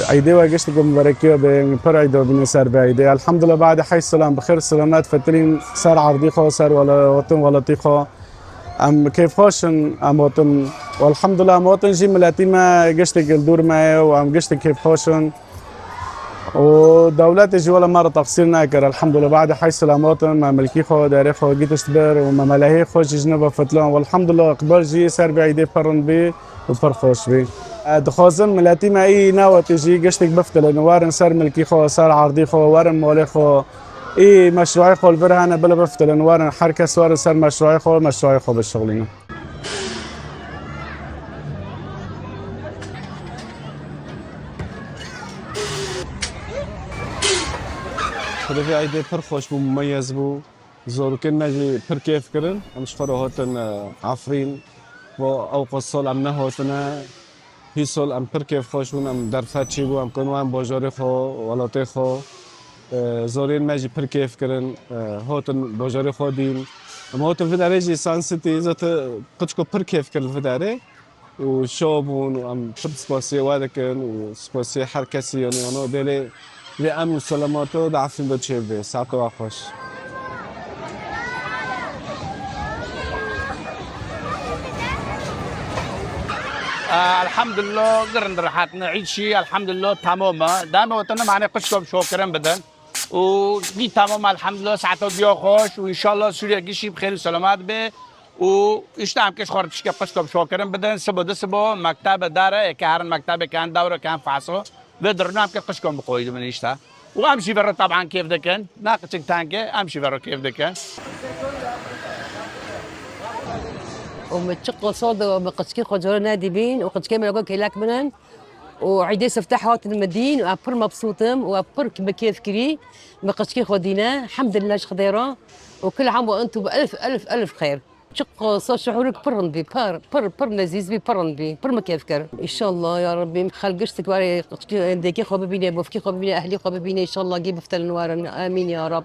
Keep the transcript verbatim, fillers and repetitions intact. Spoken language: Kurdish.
Eydê we giştik bi mubarekiya be, pir eyda bîne ser be eydê. Elhamdulillah, badê heyş selam, bi xêr selamet fetilîn ser erdî xwe, ser wela-, wetin welatî xwe. Em kêfxweş in, em hatin. Û elhamdulillah, em hatin jî miletî me giştik li dûr me ye û em giştik kêfxweş in. Û dewletê jî wela me re teqsîr nekir, elhamdulillah. Badê heyş selam hatin, me milkî xwe, derê xwe gîtişt bir û me melehê xwe jî ji nava fetilan. Û elhamdulillah, iqbal jî ser be eydê pir rind bî û pir xweş bî. E, dixwazim miletî me î newetî jî giştik biftilin, werin ser milkî xwe, ser erdî xwe, werin malê xwe. Î meşruayê xwe li vir hene, bila biftilin, werin her kes werin ser meşruayê xwe, meşruayê xwe bişixulînin. Xwedê vê eydê pir xweş bû, mumeyez bû. Zorokên me jî pir kêf kirin. Em ji xwe re hatin, e, Efrîn. Bo ew qas sal em nehotine. Hî sal em pir kêfxweş bûn, em derfet çêbû, em kon wan bajarê xwe, welatê xwe. E, zorên me jî pir kêf kirin, e, hatin bajarê xwe dîn. Em hatin vê derê jî Sun City, zate qicko pir kêf kir li vê derê. Û şew bûn û em pir spasiyê we dikin û spasiyê her kesî, yanî, ano dêlê vê emn û selamato di Efrîn de çêbibe. Saeto we xweş. Elhamdulillah, girin rehat ne, îd şî, elhamdulillah, tamam e. Dame otin, mane qişkom şokirin bidin. Û gî tamam, elhamdulillah, saeto diyo xweş û înşallah Sûriye gişî bi xêr û selamet be. Û îşte em keş xwe re pişke qişkom şokirin bidin, sibo di sibo, mektebe dare, eke herin mektebe, ke hen dawre, ke hen faso. Vê dirûn em ke qişkom bi xwe dibin îşte. Û em jî vê re taban kêf dikin. Na qiçik tenge, em jî vê re kêf dikin. û min çi qosol de min qiçkî xwe cara nedîbîn û qiçkê min got kêlek min in û eydê sifteh hatin min dîn û em pir mebsût im û em pir bi kêf kirî min qiçkî xwe dîne. Hemdillah ji Xwedê re û kul am ve entum bi elf, elf, elf xêr. Çi qosol şuhûrik pir rind bî, pir, pir, pir lezîz bî, pir rind bî, pir min kêf kir. Înşallah ya Rabbî, xelk giştik warê dêkê xwe bibîne, bofkê xwe bibîne, ehlî xwe bibîne, înşallah gê biftelin warin. Amîn ya Rab.